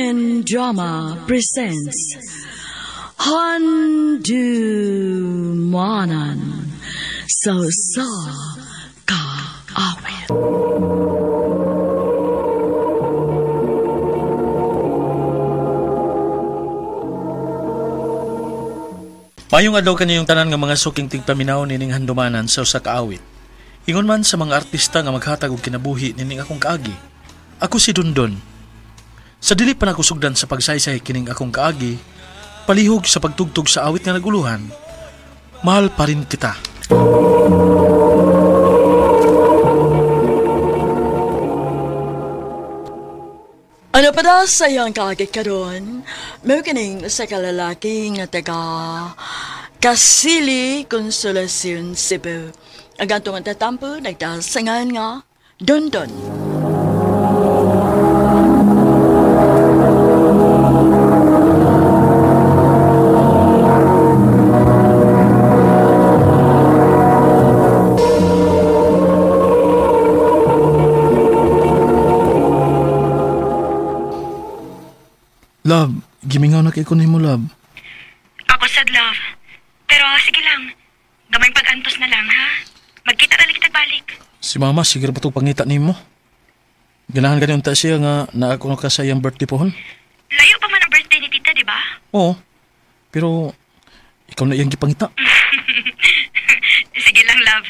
MN Drama presents Handumanan sa Usa Ka Awit. Mayong adlaw kaniyong tanan nga mga suking tigpaminaw nining handumanan sa usa ka awit. Ingon man sa mga artista nga maghatag og kinabuhi nining akong kaagi. Ako si Dondon. Sa dili pa nakusugdan sa pagsaysay kining akong kaagi, palihog sa pagtugtog sa awit nga naguluhan, mahal pa rin kita. Ano pa daw sa iyang kaagi karon? May kining sa kalalaki nga taga Kasili, Consolacion, Cebu. Ang gantong ang tatampo, nagdasangan nga Dondon. Love, gimingaw na kay ko nimo, love. Ako sad, love. Pero sige lang, gamay pag-antos na lang, ha? Magkita na lang kita balik. Si mama, siguro pa itong pangita nimo. Ganahan ka niyong ta siya nga naako ka sa iyang birthday pohon. Layo pa man ang birthday ni tita, di ba? Oo, pero ikaw na iyang gipangita. Sige lang, love.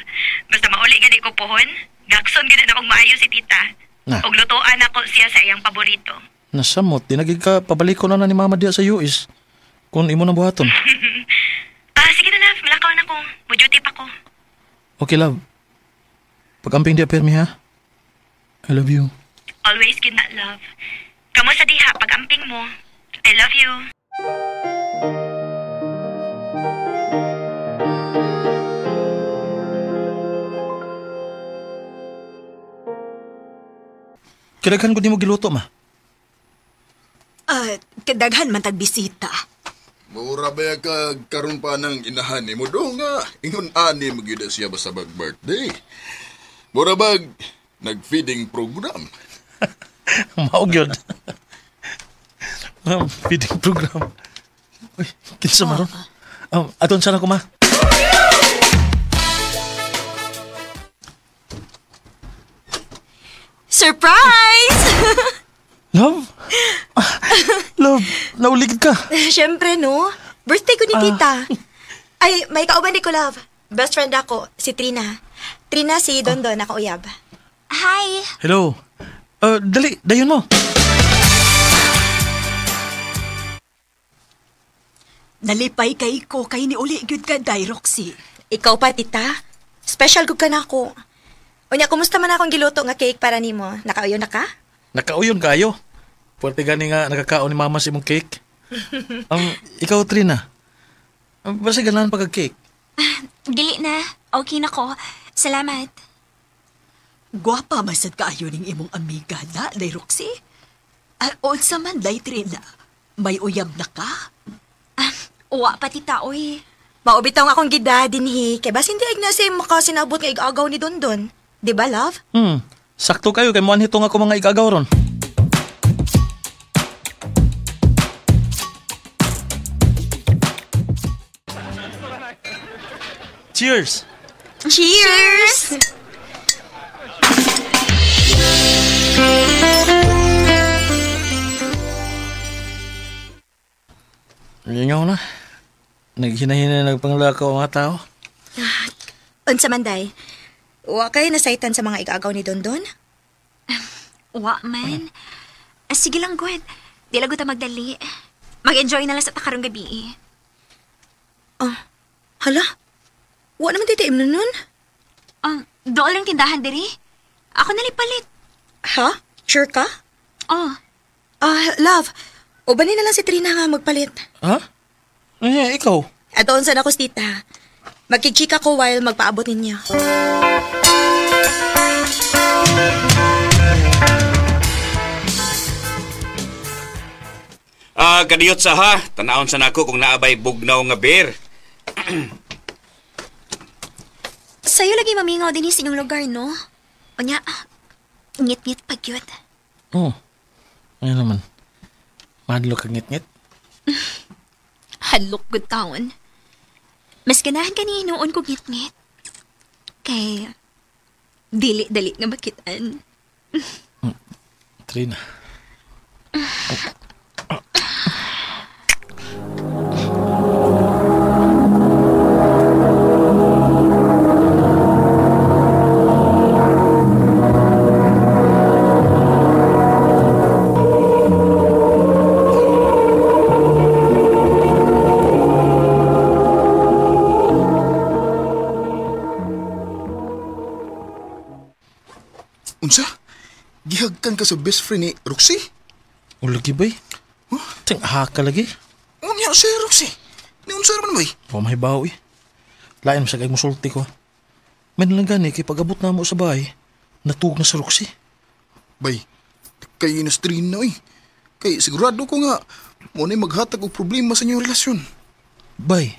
Basta mauli gani ko pohon, gakson gani na akong maayo si tita. Na. Og lutuan ako siya sa iyang paborito. Nasamot, di naging ka, pabalik ko na ni mama diya sa US. Kung imo na buhaton. Sige na, love. Malakaw na ko. Mo-duty pa ko. Okay, love. Pag-amping diya, permi, ha? I love you. Always good na, love. Kamo sa diha, pag-amping mo. I love you. Kidaghan ko di mo giluto, ma. Kadaghan man tagbisita. Mura ba ka karon pa ng inahan ni mo do nga? Ingon ani magyud siya basta mag-birthday. Mura bag nag-feeding program. Mao gyud. Feeding program. Uy, kinsa man ron? Aton sana ko, ma. Surprise! Love? Love, nauligid ka. Siyempre, no? Birthday ko ni tita. Ay, may kauban ni ko, love. Best friend ako, si Trina. Trina, si Dondon, ako uyab. Hi! Hello. Dali, dayon mo. Nalipay kay ko, kay ni uli gyud ka, Day Roxy. Ikaw pa, tita. Special gud ka na ako. Unya, kumusta man akong giluto nga cake para nimo? Nakauyon na ka? Nakauyon kayo. Puwerte gani nga nakakaon ni mama sa imong cake. Ikaw, Trina. Basta ganahan pa kag cake. Dili na. Okay na ko. Salamat. Gwapa masad kaayo ning imong amiga na, Day Roxy. Unsa man, Day Trina. May uyab na ka? Uwa pa, tita, oy. Maubitaw nga akong gida dinhi. Kay basin di na si makasinabot nga igagaw ni Dondon. Di ba, love? Sakto kayo kay muanhito nga ako mga igagaw ron. Cheers! Cheers! Lingaw na. Naghinahina nagpanglakaw ang mga tao. Unsa man, day? Wa kayo nasaitan sa mga igagaw ni Dondon? Wa man. Sige lang, good. Di lagot ang magdali. Mag-enjoy na lang sa takarong gabi. Oh, hala? Wa naman titiim na nun? Dool lang tindahan diri. Ako nalipalit. Ha? Sure ka? Oh. Love, ubanin na lang si Trina nga magpalit. Ha? Eh, ikaw? Atoon saan ako, tita. Magkichika ko while magpaabot ninyo. Kadiyot sa ha. Tanawon sa nako kung naabay bugnaw nga beer. Sa'yo lagi mamingaw din sa inyong lugar, no? Unya, ngit-ngit pag yun. Oo. Ayun naman. Mahadlok kag ngit-ngit? Hadlok good taon. Mas ganahan ka ni hinuon ko ngit-ngit. Kay, dili-dali nga makitaan. Trina. Unsa? Gihagkan ka sa best friend ni Roxy? O lagi bay? Huh? Ting haka lagi. Unya si Roxy. Ni unsa man bay? Wa mahibaw eh. Lain sa kay musulti ko. May nalang gani kay pag-abot na mo sa bahay, natug na sa Roxy. Bay, kay na eh. Kay sigurado ko nga mo na maghatag og problema sa inyong relasyon. Bay.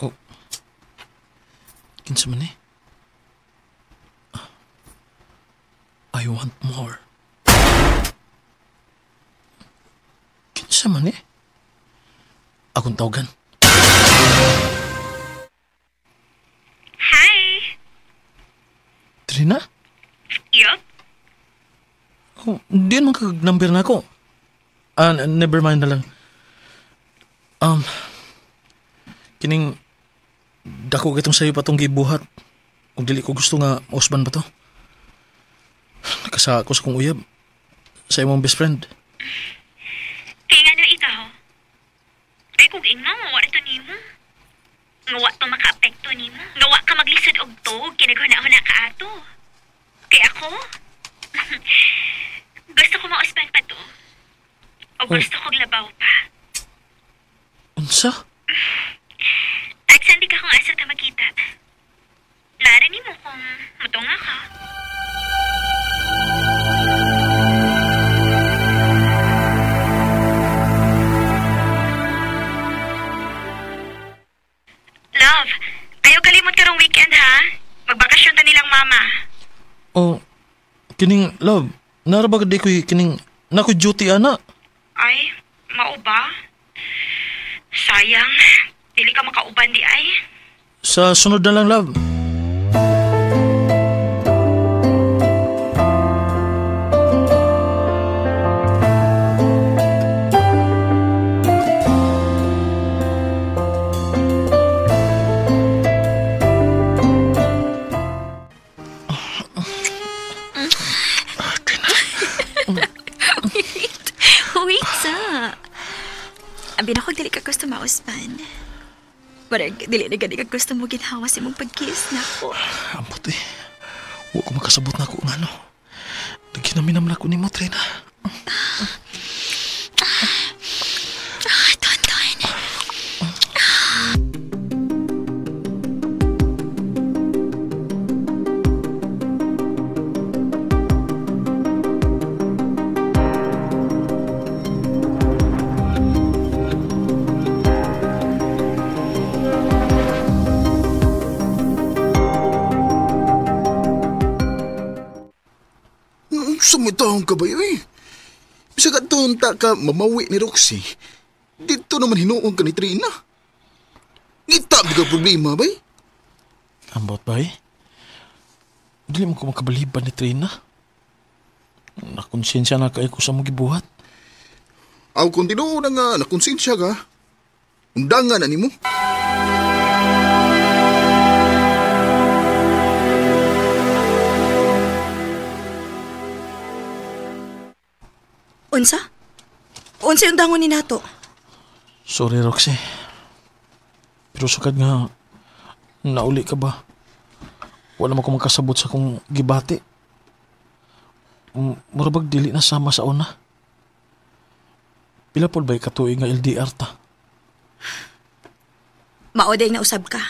Oh. Kinsa man eh? I want more. Kinsa man eh? Akong tawagan. Hi! Trina? Yup. Oh, di naman kag-number na ako. Never mind na lang. Kining dako kitong sayo pa tong gibuhat. Kung dili ko gusto nga mausban ba to? Nakasa ako sa kong uyab. Sa imong best friend. Kaya nga na ikaw. Ay kung ingna, mawa ito nimo. Ngawa to maka-apekto nimo. Ngawa ka maglisod og tog, kinaghuna-huna ka ato. Kaya ako, gusto ko mausban pa to. O gusto kong labaw pa. Unsa? At sandi ka kung asa ta makita. Nara nimo kung mutunga ka. Love, ayaw kalimot karong weekend ha. Magbakasyon ta nilang mama. Oh, kining love, nara ba di ko'y kining nakoy duty ana? Ay, mao ba? Sayang, dili ka makauban di ay. Sa sunod na lang, love. Wait, sa. Abi na ko dili ka gusto mauspan. Parang dili na gani ka gusto mo ginhawa sa imong pag-kiss na ako. Ambot eh. Wa ko makasabot na ako nga no. Nagkinaminam na ako ni mo, Trina. Tonton. Sumitahong ka ba yun eh? Bisa ka tunta ka mamawi ni Roxy. Dito naman hinuong ka ni Trina. Ngita ba ka problema ba eh? Ambot ba eh? Dili mo ko makabaliban ni Trina. Nakonsensya na kayo ko sa mong gibuhat. Aw kung tinuo na nga nakonsensya ka, undangan na nimo. Unsa? Unsa yung dangon ni nato? Sorry, Roxy. Pero sukad nga, nauli ka ba? Wala mo ko magkasabot sa kong gibati. Murabag dili na sama sa una. Pila po ba'y katuig nga LDR ta? Maoday na usab ka.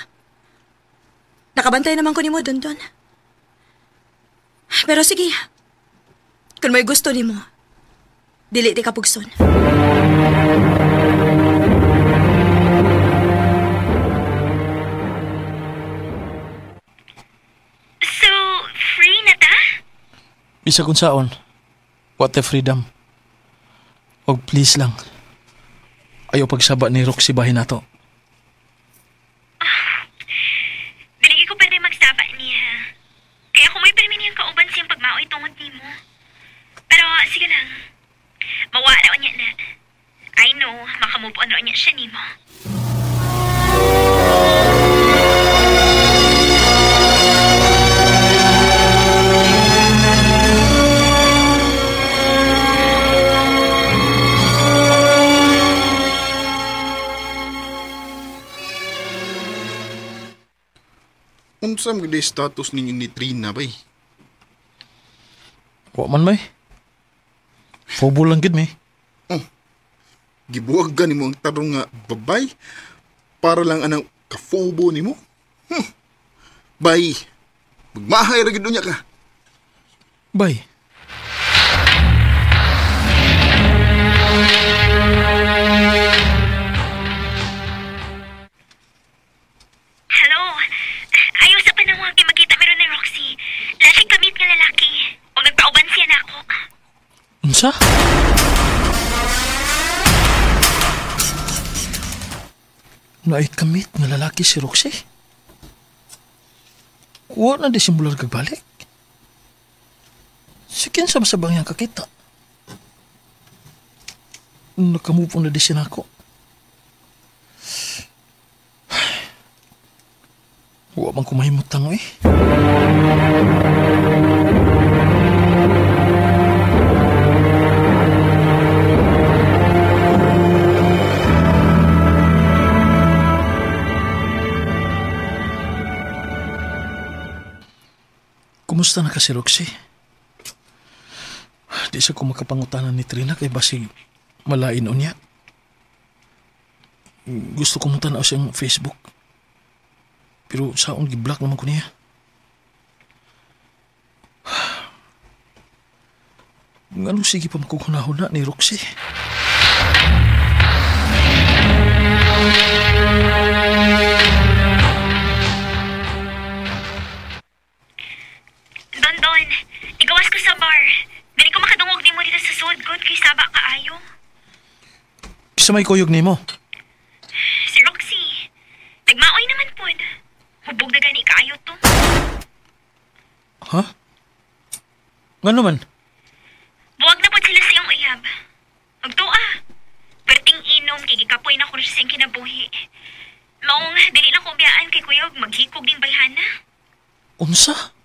Nakabantay naman ko nimo Dondon. Pero sige, kung may gusto nimo, dili di ka pugson. Bisag unsaon, what the freedom. Og please lang, ayaw pagsaba ni Roxy bahin nato. Dili ko pwede magsaba niya. Kaya kung may pirmi niyang kauban siyang pagmaoy tungod nimo. Pero sige lang. Mawala niya na. I know, makamove on niya siya nimo. Unsa man gyud status ninyo ni Trina bay? Wa man may. Fobo lang gid may. Oh. Gibuwag gani mo ang tarong nga babay para lang anang kafobo nimo. Bay, magmahay ra gid unya ka. Bay. Hello. Ayaw sa panawag kay magkita meron ni Roxy. Lasing kamit nga lalaki. O nagpauban siya na ako. Unsa? Naay kamit nga lalaki si Roxy. Wa na disimular kagbalik. Si kinsa ba sa bang iyang kakita? Nakamove on na di siya nako. Wa man kumahimutang eh. Kumusta na ka si Roxy? Di siya ko makapangutanan ni Trina kay basig malain o niya. Gusto ko mong tanaw siyang Facebook. Pero saon gi-block naman ko niya. Nganong sige pa makughunahuna ni Roxy? Dondon, igawas ko sa bar. Dili ko makadungog nimo dito sa sudgon kay saba kaayo. Kisa may kuyog nimo. Si Roxy, nagmaoy naman pod. Hubog na gani kaayo to. Ha? Ngano man? Buwag na pod sila sa iyong uyab. Magtuwa. Perting inom kay gikapoy na ko sa iyang kinabuhi. Maong dili na ko biyaan kay kuyog maghikog ning bayhana. Unsa?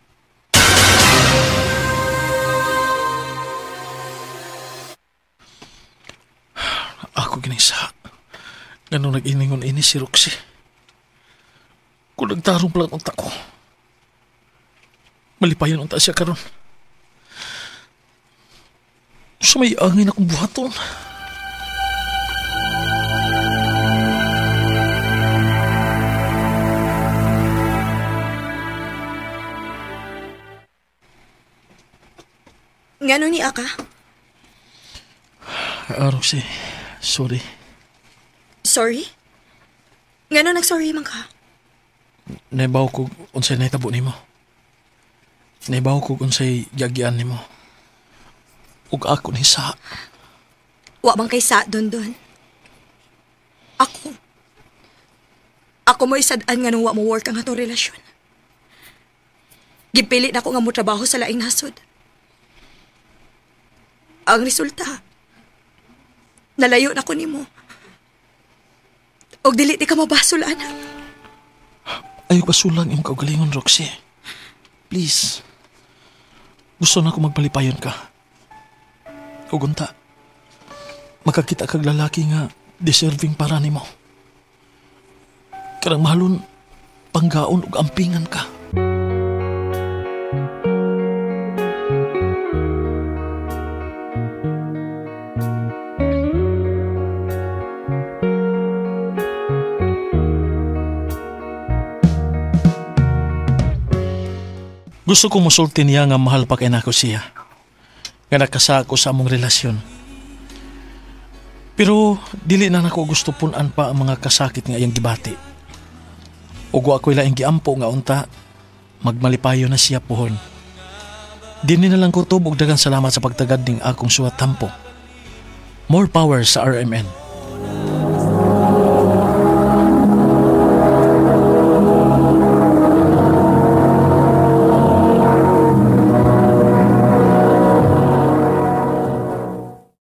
Ako ginisa. Ganun nag-iningon ini si Roxy. Kung nagtarong pala ang tako. Malipayon ang taas siya karon. Sa may angin akong buhaton. Ngano ni Aka? Roxy, sorry. Sorry? Ngano nag-sorry man ka? Naibaw ko unsay nahitabo nimo. Naibaw ko unsay giagian nimo. Ug ako ni sa. Wa bang kay sa Dondon? Ako. Ako mo'y sad-an nga nung wa mo work ang atong relasyon. Gipili na ko nga mo trabaho sa laing nasod. Ang resulta, nalayo na ko nimo. Og dili di ka mabasol, anak. Ayaw basulang imong kaugalingon, Roxy. Please. Gusto na ko magpalipayon ka. Ug unta, makakita kag lalaki nga deserving para nimo. Karang mahalon, panggaon ug ampingan ka. Gusto kong musulti niya nga mahal pa kay nako siya. Nga nakasako sa among relasyon. Pero dili na nako gusto punan pa ang mga kasakit nga iyang gibati. Ug wa ko'y laing giampo nga unta, magmalipayo na siya puhon. Dinhi na lang kutob og daghang salamat sa pagtagad ning akong suwat tampo. More power sa RMN.